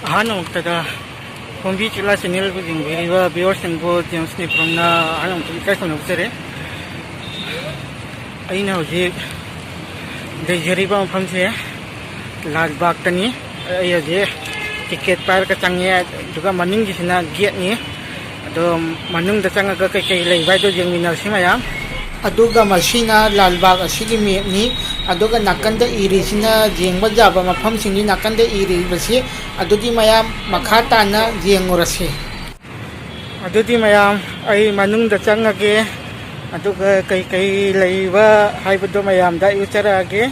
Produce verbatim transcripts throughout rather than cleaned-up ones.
ꯑꯍꯥꯟꯕꯃꯛꯇꯗ ꯈꯣꯝꯕꯤ ꯆꯤꯂꯥ ꯆꯦꯅꯦꯜꯕꯨ ꯌꯦꯡꯕꯤꯔꯤꯕ ꯚꯤꯌꯨꯋꯔꯁꯤꯡꯕꯨ James ꯅꯤꯐ꯭ꯔꯝꯅ ꯑꯍꯥꯟꯕꯃꯛꯇꯗ ꯏꯀꯥꯏ ꯈꯨꯝꯅꯕ ꯖꯔꯤ꯫ ꯑꯩꯅ ꯍꯧꯖꯤꯛ ꯂꯩꯖꯔꯤꯕ ꯃꯐꯝꯁꯦ ꯂꯥꯜꯕꯥꯒꯇꯅꯤ꯫ ꯑꯩ ꯍꯧꯖꯤꯛ ꯇꯤꯀꯦꯠ ꯄꯥꯏꯔꯒ ꯆꯪꯉꯦ, ꯑꯗꯨꯒ ꯃꯅꯤꯡꯒꯤꯁꯤꯅ ꯒꯦꯠꯅꯤ꯫ ꯑꯗꯣ ꯃꯅꯨꯡꯗ ꯆꯪꯉꯒ ꯀꯩꯀꯩ ꯂꯩꯕ ꯍꯥꯏꯗꯣ ꯌꯦꯡꯃꯤꯟꯅꯔꯁꯤ ꯃꯌꯥꯝ꯫ ꯑꯗꯨꯒ ꯃꯁꯤꯅ ꯂꯥꯜꯕꯥꯒ ꯑꯁꯤꯒꯤ ꯃꯦꯞꯅꯤ꯫ ꯑꯗꯨꯒ ꯅꯥꯀꯟꯗ ꯏꯔꯤꯁꯤꯅ ꯌꯦꯡꯕ ꯌꯥꯕ ꯃꯐꯝꯁꯤꯡꯅꯤ꯫ ꯅꯥꯀꯟꯗ ꯏꯔꯤꯕꯁꯤ ꯑꯗꯨꯗꯤ ꯃꯌꯥꯝ ꯃꯈꯥ ꯇꯥꯅ ꯌꯦꯡꯉꯨꯔꯁꯤ꯫ ꯑꯗꯨꯗꯤ ꯃꯌꯥꯝ, ꯑꯩ ꯃꯅꯨꯡꯗ ꯆꯪꯉꯒꯦ, ꯑꯗꯨꯒ ꯀꯩꯀꯩ ꯂꯩꯕ ꯍꯥꯏꯕꯗꯣ ꯃꯌꯥꯝꯗ ꯑꯩ ꯎꯠꯆꯔꯛꯑꯒꯦ꯫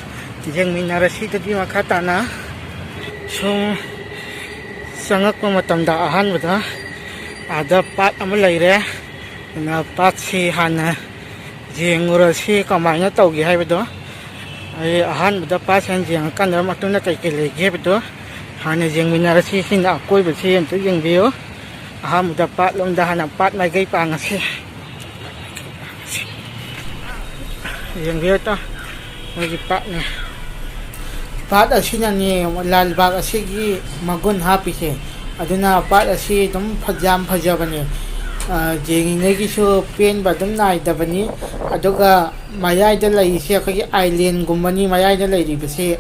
ꯌꯦꯡꯃꯤꯟꯅꯔꯁꯤ ꯑꯗꯨꯗꯤ ꯃꯈꯥ ꯇꯥꯅ꯫ ꯁꯨꯝ ꯆꯪꯉꯛꯄ ꯃꯇꯝꯗ ꯑꯍꯥꯟꯕꯗ ꯑꯥꯗ ꯄꯥꯠ ꯑꯃ ꯂꯩꯔꯦ꯫ ꯑꯗꯨꯅ ꯄꯥꯠꯁꯤ ꯍꯥꯟꯅ ꯌꯦꯡꯉꯨꯔꯁꯤ ꯀꯃꯥꯏꯅ ꯇꯧꯒꯦ ꯍꯥꯏꯕꯗꯣ꯫ ꯑꯩ ꯑꯍꯥꯟꯕꯗ ꯄꯥꯠꯁꯤ ꯍꯥꯟꯅ ꯌꯦꯡꯉꯀꯥꯟꯗ ꯃꯇꯨꯡꯗ ꯀꯩꯀꯩ ꯂꯩꯒꯦ ꯍꯥꯏꯕꯗꯣ ꯍꯥꯟꯅ ꯌꯦꯡꯃꯤꯟꯅꯔꯁꯤ꯫ ꯁꯤꯅ ꯑꯀꯣꯏꯕꯁꯤ ꯑꯝꯇ ꯌꯦꯡꯕꯤꯌꯨ꯫ ꯑꯍꯥꯟꯕꯗ ꯄꯥꯠ ꯂꯣꯝꯗ ꯍꯥꯟꯅ ꯄꯥꯠ ꯃꯥꯏꯀꯩ ꯄꯥꯡꯉꯁꯤ꯫ ꯌꯦꯡꯕꯤꯌꯨ ꯇꯥ, ꯃꯣꯏꯒꯤ ꯄꯥꯠꯅꯦ꯫ ꯄꯥꯠ ꯑꯁꯤꯅꯅꯦ ꯂꯥꯜꯕꯥꯒ ꯑꯁꯤꯒꯤ ꯃꯒꯨꯟ ꯍꯥꯞꯄꯤꯁꯦ꯫ ꯑꯗꯨꯅ ꯄꯥꯠ ꯑꯁꯤ ꯑꯗꯨꯝ ꯐ-, ꯌꯥꯝ ꯐꯖꯕꯅꯦ꯫ ꯑ, ꯌꯦꯡꯉꯤꯉꯩꯒꯤꯁꯨ ꯄꯦꯟꯕ ꯑꯗꯨꯝ ꯅꯥꯏꯗꯕꯅꯤ꯫ ꯑꯗꯨꯒ ꯃꯌꯥꯏꯗ ꯂꯩꯔꯤꯁꯦ ꯑꯩꯈꯣꯏꯒꯤ ꯑꯥꯏꯂꯦꯟꯒꯨꯝꯕꯅꯤ꯫ ꯃꯌꯥꯏꯗ ꯂꯩꯔꯤꯕꯁꯦ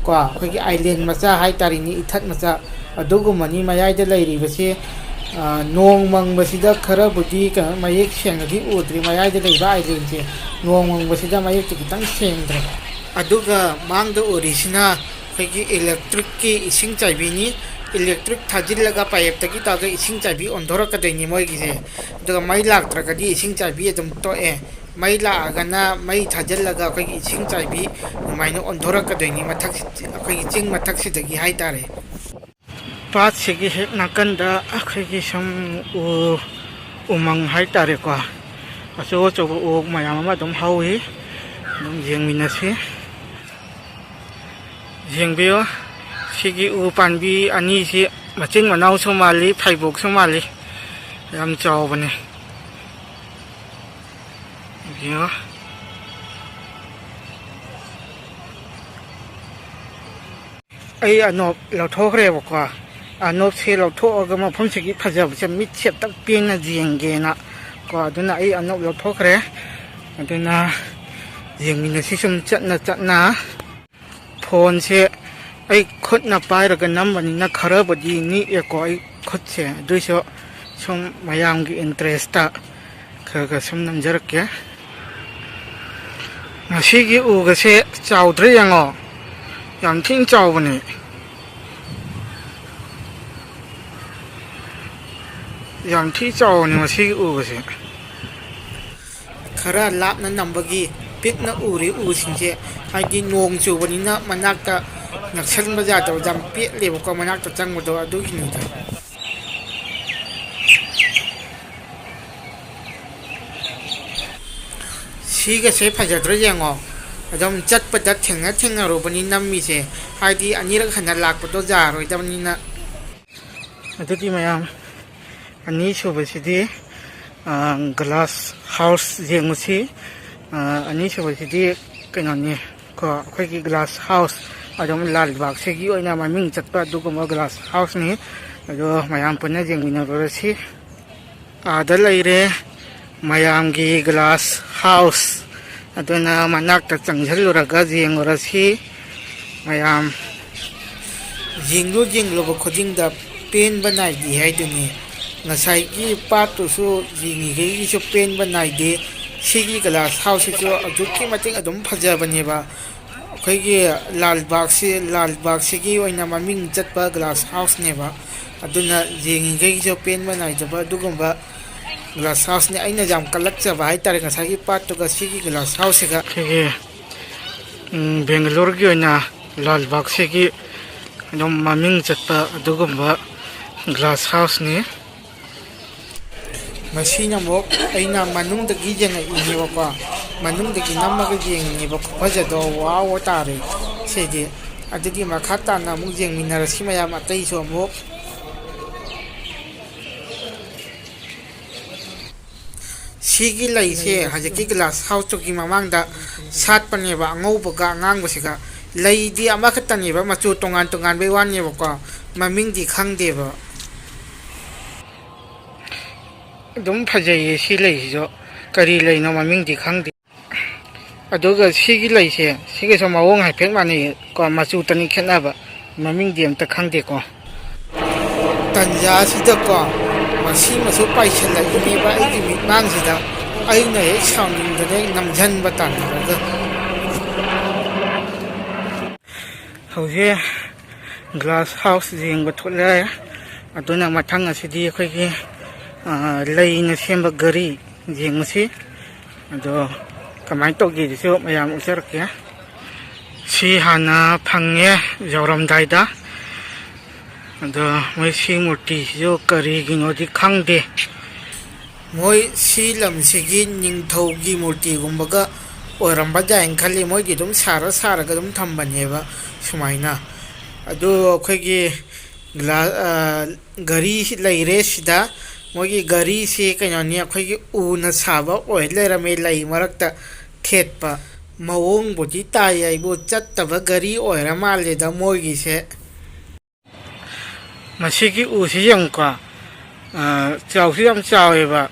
ꯀꯣ, ꯑꯩꯈꯣꯏꯒꯤ ꯑꯥꯏꯂꯦꯟ ꯃꯆꯥ ꯍꯥꯏꯇꯥꯔꯦꯅꯦ, ꯏꯊꯠ ꯃꯆꯥ꯫ ꯑꯗꯨꯒꯨꯝꯕꯅꯤ ꯃꯌꯥꯏꯗ ꯂꯩꯔꯤꯕꯁꯦ꯫ ꯑ, ꯅꯣꯡ ꯃꯪꯕꯁꯤꯗ ꯈꯔꯕꯨꯗꯤ ꯀꯩꯅꯣ, ꯃꯌꯦꯛ ꯁꯦꯡꯅꯗꯤ ꯎꯗ꯭ꯔꯤ ꯃꯌꯥꯏꯗ ꯂꯩꯕ ꯑꯥꯏꯂꯦꯟꯁꯦ꯫ ꯅꯣꯡ ꯃꯪꯕꯁꯤꯗ ꯃꯌꯦꯛꯇꯤ ꯈꯤꯇꯪ ꯁꯦꯡꯗ꯭ꯔꯦ꯫ ꯑꯗꯨꯒ ꯃꯥꯡꯗ ꯎꯔꯤꯁꯤꯅ ꯑꯩꯈꯣꯏꯒꯤ ꯏꯂꯦꯛꯇ꯭ꯔꯤꯛꯀꯤ ꯏꯁꯤꯡ ꯆꯥꯏꯕꯤꯅꯤ꯫ ꯏꯂꯦꯛꯇ꯭ꯔꯤꯛ ꯊꯥꯖꯤꯜꯂꯒ ꯄꯥꯏꯞꯇꯒꯤ ꯇꯧꯔꯒ ꯏꯁꯤꯡ ꯆꯥꯏꯕꯤ ꯑꯣꯟꯊꯣꯔꯛꯀꯗꯣꯏꯅꯤ ꯃꯣꯏꯒꯤꯁꯦ꯫ ꯑꯗꯨꯒ ꯃꯩ ꯂꯥꯛꯇ꯭ꯔꯒꯗꯤ ꯏꯁꯤꯡ ꯆꯥꯏꯕꯤ ꯑꯗꯨꯝ ꯇꯣꯛꯑꯦ꯫ ꯃꯩ ꯂꯥꯛꯑꯒꯅ ꯃꯩ ꯊꯥꯖꯤꯜꯂꯒ ꯑꯩꯈꯣꯏꯒꯤ ꯏꯁꯤꯡ ꯆꯥꯏꯕꯤ ꯑꯗꯨꯃꯥꯏꯅ ꯑꯣꯟꯊꯣꯔꯛꯀꯗꯣꯏꯅꯤ ꯃꯊꯛ, ꯑꯩꯈꯣꯏꯒꯤ ꯆꯤꯡ ꯃꯊꯛꯁꯤꯗꯒꯤ ꯍꯥꯏꯇꯥꯔꯦ꯫ ꯄꯥꯠꯁꯤꯒꯤ ꯍꯦꯛ ꯅꯥꯀꯟꯗ ꯑꯩꯈꯣꯏꯒꯤ ꯁꯨꯝ ꯎ, ꯎꯃꯪ ꯍꯥꯏꯇꯥꯔꯦꯀꯣ, ꯑꯆꯧ ꯑꯆꯧꯕ ꯎ ꯃꯌꯥꯝ ꯑꯃ ꯑꯗꯨꯝ ꯍꯧꯏ꯫ ꯑꯗꯨꯝ ꯌꯦꯡꯃꯤꯟꯅꯁꯤ꯫ ꯌꯦꯡꯕꯤꯌꯨ, ꯁꯤꯒꯤ ꯎ ꯄꯥꯝꯕꯤ ꯑꯅꯤꯁꯤ ꯃꯆꯤꯟ ꯃꯅꯥꯎꯁꯨ ꯃꯥꯜꯂꯤ, ꯐꯩꯕꯣꯛꯁꯨ ꯃꯥꯜꯂꯤ꯫ ꯌꯥꯝ ꯆꯥꯎꯕꯅꯤ꯫ ꯌꯦꯡꯉꯣ꯫ ꯑꯩ ꯑꯅꯣꯞ ꯂꯧꯊꯣꯛꯈ꯭ꯔꯦꯕꯀꯣ꯫ ꯑꯅꯣꯞꯁꯦ ꯂꯧꯊꯣꯛꯑꯒ ꯃꯐꯝꯁꯤꯒꯤ ꯐꯖꯕꯁꯦ ꯃꯤꯠꯁꯦ ꯑꯝꯇꯪ ꯄꯦꯟꯅ ꯌꯦꯡꯒꯦꯅ ꯀꯣ, ꯑꯗꯨꯅ ꯑꯩ ꯑꯅꯣꯞ ꯂꯧꯊꯣꯛꯈ꯭ꯔꯦ꯫ ꯑꯗꯨꯅ ꯌꯦꯡꯃꯤꯟꯅꯁꯤ ꯁꯨꯝ ꯆꯠꯅ ꯆꯠꯅ꯫ ꯐꯣꯟꯁꯦ ꯑꯩ ꯈꯨꯠꯅ ꯄꯥꯏꯔꯒ ꯅꯝꯕꯅꯤꯅ ꯈꯔꯕꯨꯗꯤ ꯅꯤꯛꯑꯦꯀꯣ ꯑꯩ ꯈꯨꯠꯁꯦ, ꯑꯗꯨꯏꯁꯨ ꯁꯨꯝ ꯃꯌꯥꯝꯒꯤ ꯏꯟꯇꯔꯦꯁꯇ ꯈꯔ ꯈꯔ ꯁꯨꯝ ꯅꯝꯖꯔꯛꯀꯦ꯫ ꯉꯁꯤꯒꯤ ꯎꯒꯁꯦ ꯆꯥꯎꯗ꯭ꯔꯦ ꯌꯦꯡꯉꯣ, ꯌꯥꯝ ꯊꯤꯅ ꯆꯥꯎꯕꯅꯦ꯫ ꯌꯥꯝ ꯊꯤ ꯆꯥꯎꯕꯅꯦ ꯉꯁꯤꯒꯤ ꯎꯒꯁꯦ꯫ ꯈꯔ ꯂꯥꯞꯅ ꯅꯝꯕꯒꯤ ꯄꯤꯛꯅ ꯎꯔꯤ ꯎꯁꯤꯡꯁꯦ, ꯍꯥꯏꯗꯤ ꯅꯣꯡ ꯆꯨꯕꯅꯤꯅ ꯃꯅꯥꯛꯇ ꯅꯛꯁꯟꯕ ꯌꯥꯗꯕ, ꯌꯥꯝ ꯄꯦꯠꯂꯦꯕꯀꯣ ꯃꯅꯥꯛꯇ ꯆꯪꯕꯗꯣ, ꯑꯗꯨꯒꯤꯅꯤꯗ꯫ ꯁꯤꯒꯁꯦ ꯐꯖꯗ꯭ꯔꯣ ꯌꯦꯡꯉꯣ꯫ ꯑꯗꯨꯝ ꯆꯠꯄꯗ ꯊꯦꯡꯅ ꯊꯦꯡꯅꯔꯨꯕꯅꯤ ꯅꯝꯃꯤꯁꯦ, ꯍꯥꯏꯗꯤ ꯑꯅꯤꯔꯛ ꯍꯟꯅ ꯂꯥꯛꯄꯗꯣ ꯌꯥꯔꯣꯏꯗꯕꯅꯤꯅ꯫ ꯑꯗꯨꯗꯤ ꯃꯌꯥꯝ, ꯑꯅꯤꯁꯨꯕꯁꯤꯗꯤ, ꯑ, ꯒ꯭ꯂꯥꯁ ꯍꯥꯎꯁ ꯌꯦꯡꯉꯨꯁꯤ꯫ ꯑ, ꯑꯅꯤꯁꯨꯕꯁꯤꯗꯤ ꯀꯩꯅꯣꯅꯤ ꯀꯣ, ꯑꯩꯈꯣꯏꯒꯤ ꯒ꯭ꯂꯥꯁ ꯍꯥꯎꯁ, ꯑꯗꯨꯝ ꯂꯥꯜꯕꯥꯒꯁꯤꯒꯤ ꯑꯣꯏꯅ ꯃꯃꯤꯡ ꯆꯠꯄ ꯑꯗꯨꯒꯨꯝꯕ ꯒ꯭ꯂꯥꯁ ꯍꯥꯎꯁꯅꯤ꯫ ꯑꯗꯣ ꯃꯌꯥꯝ ꯄꯨꯟꯅ ꯌꯦꯡꯃꯤꯟꯅꯔꯨꯔꯁꯤ꯫ ꯑꯥꯗ ꯂꯩꯔꯦ ꯃꯌꯥꯝꯒꯤ ꯒ꯭ꯂꯥꯁ ꯍꯥꯎꯁ꯫ ꯑꯗꯨꯅ ꯃꯅꯥꯛꯇ ꯆꯪꯁꯤꯜꯂꯨꯔꯒ ꯌꯦꯡꯉꯨꯔꯁꯤ꯫ ꯃꯌꯥꯝ ꯌꯦꯡꯂꯨ ꯌꯦꯡꯂꯨꯕ ꯈꯨꯗꯤꯡꯗ ꯄꯦꯟꯕ ꯅꯥꯏꯗꯦ ꯍꯥꯏꯗꯨꯅꯤ꯫ ꯉꯁꯥꯏꯒꯤ ꯄꯥꯠꯇꯨꯁꯨ ꯌꯦꯡꯉꯤꯈꯩꯒꯤꯁꯨ ꯄꯦꯟꯕ ꯅꯥꯏꯗꯦ꯫ ꯁꯤꯒꯤ ꯒ꯭ꯂꯥꯁ ꯍꯥꯎꯁꯁꯤꯁꯨ ꯑꯗꯨꯛꯀꯤ ꯃꯇꯤꯛ ꯑꯗꯨꯝ ꯐꯖꯕꯅꯦꯕ꯫ ꯑꯩꯈꯣꯏꯒꯤ ꯂꯥꯜꯕꯥꯒꯁꯤ, ꯂꯥꯜꯕꯥꯒꯁꯤꯒꯤ ꯑꯣꯏꯅ ꯃꯃꯤꯡ ꯆꯠꯄ ꯒ꯭ꯂꯥꯁ ꯍꯥꯎꯁꯅꯦꯕ꯫ ꯑꯗꯨꯅ ꯌꯦꯡꯉꯤꯈꯩꯒꯤꯁꯨ ꯄꯦꯟꯕ ꯅꯥꯏꯗꯕ ꯑꯗꯨꯒꯨꯝꯕ ꯒ꯭ꯂꯥꯁ ꯍꯥꯎꯁꯅꯤ꯫ ꯑꯩꯅ ꯌꯥꯝ ꯀꯜꯂꯛꯆꯕ ꯍꯥꯏꯇꯥꯔꯦ ꯉꯁꯥꯏꯒꯤ ꯄꯥꯠꯇꯨꯒ ꯁꯤꯒꯤ ꯒ꯭ꯂꯥꯁ ꯍꯥꯎꯁꯁꯤꯒ꯫ ꯑꯩꯈꯣꯏꯒꯤ, ꯎꯝ, ꯕꯦꯡꯒꯂꯣꯔꯒꯤ ꯑꯣꯏꯅ ꯂꯥꯜꯕꯥꯒꯁꯤꯒꯤ ꯑꯗꯨꯝ ꯃꯃꯤꯡ ꯆꯠꯄ ꯑꯗꯨꯒꯨꯝꯕ ꯒ꯭ꯂꯥꯁ ꯍꯥꯎꯁꯅꯤ꯫ ꯃꯁꯤꯅ ꯑꯃꯨꯛ ꯑꯩꯅ ꯃꯅꯨꯡꯗꯒꯤ ꯌꯦꯡꯉꯛꯏꯅꯦꯕꯀꯣ, ꯃꯅꯨꯡꯗꯒꯤ ꯅꯝꯃꯒ ꯌꯦꯡꯉꯤꯅꯦꯕ꯫ ꯈꯨꯐꯖꯗꯣ ꯋꯥꯎ ꯇꯥꯔꯦ ꯁꯤꯗꯤ꯫ ꯑꯗꯨꯗꯤ ꯃꯈꯥ ꯇꯥꯅ ꯑꯃꯨꯛ ꯌꯦꯡꯃꯤꯟꯅꯔꯁꯤ ꯃꯌꯥꯝ ꯑꯇꯩꯁꯨ ꯑꯃꯨꯛ꯫ ꯁꯤꯒꯤ ꯂꯩꯁꯦ ꯍꯧꯖꯤꯛꯀꯤ ꯒ꯭ꯂꯥꯁ ꯍꯥꯎꯁꯇꯨꯒꯤ ꯃꯃꯥꯡꯗ ꯁꯥꯠꯄꯅꯦꯕ, ꯑꯉꯧꯕꯒ ꯑꯉꯥꯡꯕꯁꯤꯒ꯫ ꯂꯩꯗꯤ ꯑꯃꯈꯛꯇꯅꯦꯕ, ꯃꯆꯨ ꯇꯣꯉꯥꯟ ꯇꯣꯉꯥꯟꯕꯩ ꯋꯥꯅꯦꯕꯀꯣ꯫ ꯃꯃꯤꯡꯗꯤ ꯈꯪꯗꯦꯕ꯫ ꯑꯗꯨꯝ ꯐꯖꯩꯌꯦ ꯁꯤ ꯂꯩꯁꯤꯁꯨ꯫ ꯀꯔꯤ ꯂꯩꯅꯣ ꯃꯃꯤꯡꯗꯤ ꯈꯪꯗꯦ꯫ ꯑꯗꯨꯒ ꯁꯤꯒꯤ ꯂꯩꯁꯦ, ꯁꯤꯒꯁꯨ ꯃꯑꯣꯡ ꯍꯥꯏꯐꯦꯠ ꯃꯥꯟꯅꯩ ꯀꯣ, ꯃꯆꯨꯇꯅꯤ ꯈꯦꯠꯅꯕ, ꯃꯃꯤꯡꯗꯤ ꯑꯝꯇ ꯈꯪꯗꯦꯀꯣ꯫ ꯇꯟꯖꯥꯁꯤꯗꯀꯣ, ꯃꯁꯤꯃꯁꯨ ꯄꯥꯏꯁꯤꯜꯂꯛꯏꯅꯦꯕ ꯑꯩꯒꯤ ꯃꯤꯠꯃꯥꯡꯁꯤꯗ꯫ ꯑꯩꯅ ꯍꯦꯛ ꯁꯥꯎꯅꯤꯡꯗꯅ ꯍꯦꯛ ꯅꯝꯁꯤꯟꯕ ꯇꯥꯟꯅꯔꯒ꯫ ꯍꯧꯖꯤꯛ ꯒ꯭ꯂꯥꯁ ꯍꯥꯎꯁ ꯌꯦꯡꯕ ꯊꯣꯛꯂꯦ꯫ ꯑꯗꯨꯅ ꯃꯊꯪ ꯑꯁꯤꯗꯤ ꯑꯩꯈꯣꯏꯒꯤ, ꯑ, ꯂꯩꯅ ꯁꯦꯝꯕ ꯒꯥꯔꯤ ꯌꯦꯡꯉꯁꯤ꯫ ꯑꯗꯣ ꯀꯃꯥꯏꯅ ꯇꯧꯒꯦꯗꯨꯁꯨ ꯃꯌꯥꯝ ꯎꯠꯆꯔꯛꯀꯦ꯫ ꯁꯤ ꯍꯥꯟꯅ ꯐꯪꯉꯦ ꯌꯧꯔꯝꯗꯥꯏꯗ꯫ ꯑꯗꯣ ꯃꯣꯏ ꯁꯤ ꯃꯨꯔꯇꯤꯁꯤꯁꯨ ꯀꯔꯤꯒꯤꯅꯣꯗꯤ ꯈꯪꯗꯦ꯫ ꯃꯣꯏ ꯁꯤ ꯂꯝꯁꯤꯒꯤ ꯅꯤꯡꯊꯧꯒꯤ ꯃꯨꯔꯇꯤꯒꯨꯝꯕꯒ ꯑꯣꯏꯔꯝꯕ ꯌꯥꯏꯅ ꯈꯜꯂꯤ꯫ ꯃꯣꯏꯗꯤ ꯑꯗꯨꯝ ꯁꯥꯔ ꯁꯥꯔꯒ ꯑꯗꯨꯝ ꯊꯝꯕꯅꯦꯕ ꯁꯨꯃꯥꯏꯅ꯫ ꯑꯗꯨ ꯑꯩꯈꯣꯏꯒꯤ ꯒ꯭ꯂꯥ-, ꯑ, ꯒꯥꯔꯤ ꯂꯩꯔꯦ ꯁꯤꯗ꯫ ꯃꯣꯏꯒꯤ ꯒꯥꯔꯤꯁꯤ ꯀꯩꯅꯣꯅꯤ, ꯑꯩꯈꯣꯏꯒꯤ ꯎꯅ ꯁꯥꯕ ꯑꯣꯏ ꯂꯩꯔꯝꯃꯦ, ꯂꯩ ꯃꯔꯛꯇ ꯊꯦꯠꯄ꯫ ꯃꯑꯣꯡꯕꯨꯗꯤ ꯇꯥꯏ ꯑꯩꯕꯨ, ꯆꯠꯇꯕ ꯒꯥꯔꯤ ꯑꯣꯏꯔ ꯃꯥꯜꯂꯦꯗ ꯃꯣꯏꯒꯤꯁꯦ꯫ ꯃꯁꯤꯒꯤ ꯎꯁꯤ ꯌꯦꯡꯉꯨꯀꯣ, ꯑ, ꯆꯥꯎꯁꯨ ꯌꯥꯝ ꯆꯥꯎꯋꯦꯕ꯫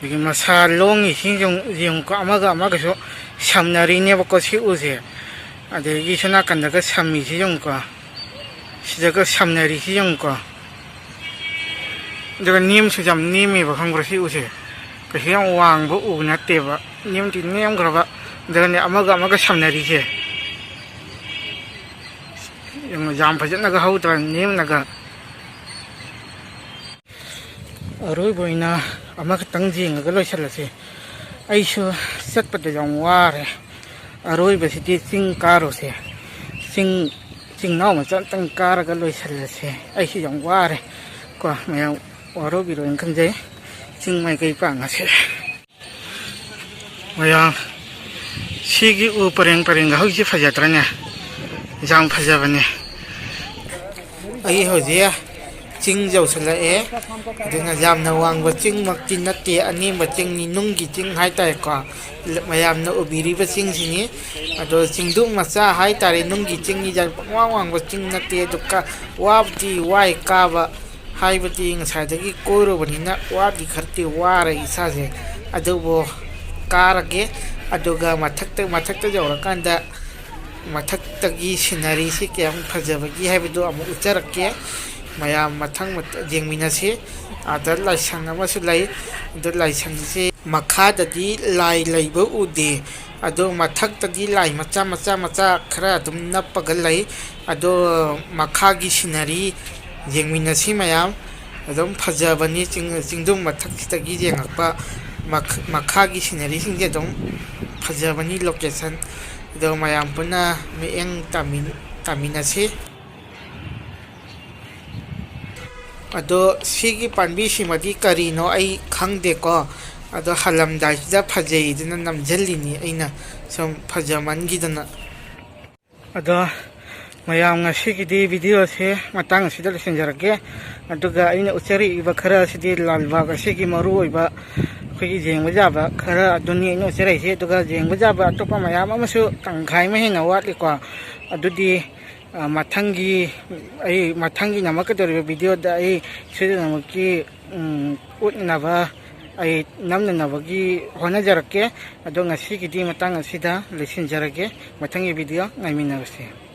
ꯑꯗꯒꯤ ꯃꯁꯥ ꯂꯣꯡꯉꯤꯁꯤ ꯌꯦꯡꯉꯨ-, ꯌꯦꯡꯉꯨꯀꯣ, ꯑꯃꯒ ꯑꯃꯒꯁꯨ ꯁꯝꯅꯔꯤꯅꯦꯕꯀꯣ ꯁꯤ ꯎꯁꯦ꯫ ꯑꯗꯒꯤ ꯁꯣꯝ ꯅꯥꯀꯟꯗꯒ ꯁꯝꯃꯤꯁꯤ ꯌꯦꯡꯉꯨꯀꯣ, ꯁꯤꯗꯒ ꯁꯝꯅꯔꯤꯁꯤ ꯌꯦꯡꯉꯨꯀꯣ꯫ ꯑꯗꯨꯒ ꯅꯦꯝꯁꯨ ꯌꯥꯝ ꯅꯦꯝꯃꯦꯕ, ꯈꯪꯕ꯭ꯔꯥ? ꯁꯤ ꯎꯁꯦ ꯀꯩꯁꯨ ꯌꯥꯝ ꯋꯥꯡꯕ ꯎ ꯅꯠꯇꯦꯕ, ꯅꯦꯝꯗꯤ ꯅꯦꯝꯈ꯭ꯔꯕ꯫ ꯑꯗꯨꯒꯅꯦ ꯑꯃꯒ ꯑꯃꯒ ꯁꯝꯅꯔꯤꯁꯦ ꯌꯦꯡꯉꯣ, ꯌꯥꯝ ꯐꯖꯅꯒ ꯍꯧꯗ꯭ꯔꯥ, ꯅꯦꯝꯅꯒ꯫ ꯑꯔꯣꯏꯕ ꯑꯣꯏꯅ ꯑꯃꯈꯛꯇꯪ ꯌꯦꯡꯉꯒ ꯂꯣꯏꯁꯤꯜꯂꯁꯤ꯫ ꯑꯩꯁꯨ ꯆꯠꯄꯗ ꯌꯥꯝ ꯋꯥꯔꯦ꯫ ꯑꯔꯣꯏꯕꯁꯤꯗꯤ ꯆꯤꯡ ꯀꯥꯔꯨꯁꯦ꯫ ꯆꯤꯡ, ꯆꯤꯡꯅꯥꯎ ꯃꯆꯥ ꯑꯝꯇꯪ ꯀꯥꯔꯒ ꯂꯣꯏꯁꯤꯜꯂꯁꯦ꯫ ꯑꯩꯁꯨ ꯌꯥꯝ ꯋꯥꯔꯦ꯫ ꯀꯣ, ꯃꯌꯥꯝ ꯋꯥꯔꯧꯕꯤꯔꯣꯏꯅ ꯈꯟꯖꯩ꯫ ꯆꯤꯡ ꯃꯥꯏꯀꯩ ꯄꯥꯡꯉꯁꯦ꯫ ꯃꯌꯥꯝ, ꯁꯤꯒꯤ ꯎ ꯄꯔꯦꯡ ꯄꯔꯦꯡꯒ ꯍꯧꯖꯤꯛꯁꯤ ꯐꯖꯗ꯭ꯔꯅꯦ? ꯌꯥꯝ ꯐꯖꯕꯅꯦ꯫ ꯑꯩ ꯍꯧꯖꯤꯛ ꯆꯤꯡ ꯌꯧꯁꯤꯜꯂꯛꯑꯦ꯫ ꯑꯗꯨꯅ ꯌꯥꯝꯅ ꯋꯥꯡꯕ ꯆꯤꯡꯃꯛꯇꯤ ꯅꯠꯇꯦ, ꯑꯅꯦꯝꯕ ꯆꯤꯡꯅꯤ, ꯅꯨꯡꯒꯤ ꯆꯤꯡ ꯍꯥꯏꯇꯥꯔꯦꯀꯣ꯫ ꯃꯌꯥꯝꯅ ꯎꯕꯤꯔꯤꯕ ꯆꯤꯡꯁꯤꯅꯤ꯫ ꯑꯗꯣ ꯆꯤꯡꯗꯨ ꯃꯆꯥ ꯍꯥꯏꯇꯥꯔꯦ, ꯅꯨꯡꯒꯤ ꯆꯤꯡꯅꯤ, ꯌꯥꯝ ꯄꯪꯋꯥꯡ ꯋꯥꯡꯕ ꯆꯤꯡ ꯅꯠꯇꯦ꯫ ꯑꯗꯨ ꯀꯥ-, ꯋꯥꯕꯨꯗꯤ ꯋꯥꯏ ꯀꯥꯕ, ꯍꯥꯏꯕꯗꯤ ꯉꯁꯥꯏꯗꯒꯤ ꯀꯣꯏꯔꯨꯕꯅꯤꯅ ꯋꯥꯗꯤ ꯈꯔꯗꯤ ꯋꯥꯔꯦ ꯏꯁꯥꯁꯦ꯫ ꯑꯗꯨꯕꯨ ꯀꯥꯔꯒꯦ꯫ ꯑꯗꯨꯒ ꯃꯊꯛꯇ, ꯃꯊꯛꯇ ꯌꯧꯔꯀꯥꯟꯗ ꯃꯊꯛꯇꯒꯤ ꯁꯤꯅꯔꯤꯁꯤ ꯀꯌꯥꯝ ꯐꯖꯕꯒꯦ ꯍꯥꯏꯕꯗꯨ ꯑꯃꯨꯛ ꯎꯠꯆꯔꯛꯀꯦ꯫ ꯃꯌꯥꯝ ꯃꯊꯪ ꯃꯊꯪ ꯌꯦꯡꯃꯤꯟꯅꯁꯤ꯫ ꯑꯥꯗ ꯂꯥꯏꯁꯪ ꯑꯃꯁꯨ ꯂꯩ꯫ ꯑꯗꯨ ꯂꯥꯏꯁꯪꯁꯤ ꯃꯈꯥꯗꯗꯤ ꯂꯥꯏ ꯂꯩꯕ ꯎꯗꯦ꯫ ꯑꯗꯣ ꯃꯊꯛꯇꯗꯤ ꯂꯥꯏ ꯃꯆꯥ ꯃꯆꯥ ꯃꯆꯥ ꯈꯔ ꯑꯗꯨꯝ ꯅꯞꯄꯒ ꯂꯩ꯫ ꯑꯗꯣ ꯃꯈꯥꯒꯤ ꯁꯤꯅꯔꯤ ꯌꯦꯡꯃꯤꯟꯅꯁꯤ ꯃꯌꯥꯝ꯫ ꯑꯗꯨꯝ ꯐꯖꯕꯅꯤ, ꯆꯤꯡ-, ꯆꯤꯡꯗꯨꯝ ꯃꯊꯛꯁꯤꯗꯒꯤ ꯌꯦꯡꯉꯛꯄ ꯃꯈ-, ꯃꯈꯥꯒꯤ ꯁꯤꯅꯔꯤꯁꯤꯡꯁꯦ ꯑꯗꯨꯝ ꯐꯖꯕꯅꯤ ꯂꯣꯀꯦꯁꯟ꯫ ꯑꯗꯣ ꯃꯌꯥꯝ ꯄꯨꯟꯅ ꯃꯤꯠꯌꯦꯡ ꯇꯥꯃꯤꯟ-, ꯇꯥꯃꯤꯟꯅꯁꯤ꯫ ꯑꯗꯣ ꯁꯤꯒꯤ ꯄꯥꯝꯕꯤꯁꯤꯃꯗꯤ ꯀꯔꯤꯅꯣ ꯑꯩ ꯈꯪꯗꯦꯀꯣ꯫ ꯑꯗꯣ ꯍꯜꯂꯝꯗꯥꯏꯁꯤꯗ ꯐꯖꯩꯗꯅ ꯅꯝꯁꯤꯜꯂꯤꯅꯤ ꯑꯩꯅ, ꯁꯨꯝ ꯐꯖꯃꯟꯈꯤꯗꯅ꯫ ꯑꯗꯣ ꯃꯌꯥꯝ, ꯉꯁꯤꯒꯤꯗꯤ ꯚꯤꯗꯤꯑꯣꯁꯦ ꯃꯇꯥꯡ ꯑꯁꯤꯗ ꯂꯣꯏꯁꯤꯟꯖꯔꯒꯦ꯫ ꯑꯗꯨꯒ ꯑꯩꯅ ꯎꯠꯆꯔꯛꯏꯕ ꯈꯔ ꯑꯁꯤꯗꯤ ꯂꯥꯜꯕꯥꯒ ꯑꯁꯤꯒꯤ ꯃꯔꯨꯑꯣꯏꯕ ꯑꯩꯈꯣꯏꯒꯤ ꯌꯦꯡꯕ ꯌꯥꯕ ꯈꯔ ꯑꯗꯨꯅꯤ ꯑꯩꯅ ꯎꯠꯆꯔꯛꯏꯁꯦ꯫ ꯑꯗꯨꯒ ꯌꯦꯡꯕ ꯌꯥꯕ ꯑꯇꯣꯞꯄ ꯃꯌꯥꯝ ꯑꯃꯁꯨ ꯇꯪꯈꯥꯏ ꯑꯃ ꯍꯦꯟꯅ ꯋꯥꯠꯂꯤꯀꯣ꯫ ꯑꯗꯨꯗꯤ, ꯑ, ꯃꯊꯪꯒꯤ, ꯑꯩ ꯃꯊꯪꯒꯤ ꯅꯝꯃꯛꯀꯗꯧꯔꯤꯕ ꯚꯤꯗꯤꯑꯣꯗ ꯑꯩ ꯁꯣꯏꯗꯅꯃꯛꯀꯤ, ꯎꯝ, ꯎꯠꯅꯕ, ꯑꯩ ꯅꯝꯅꯅꯕꯒꯤ ꯍꯣꯠꯅꯖꯔꯛꯀꯦ꯫ ꯑꯗꯣ ꯉꯁꯤꯒꯤꯗꯤ ꯃꯇꯥꯡ ꯑꯁꯤꯗ ꯂꯣꯏꯁꯤꯟꯖꯔꯒꯦ꯫ ꯃꯊꯪꯒꯤ ꯚꯤꯗꯤꯑꯣ ꯉꯥꯏꯃꯤꯟꯅꯔꯁꯤ꯫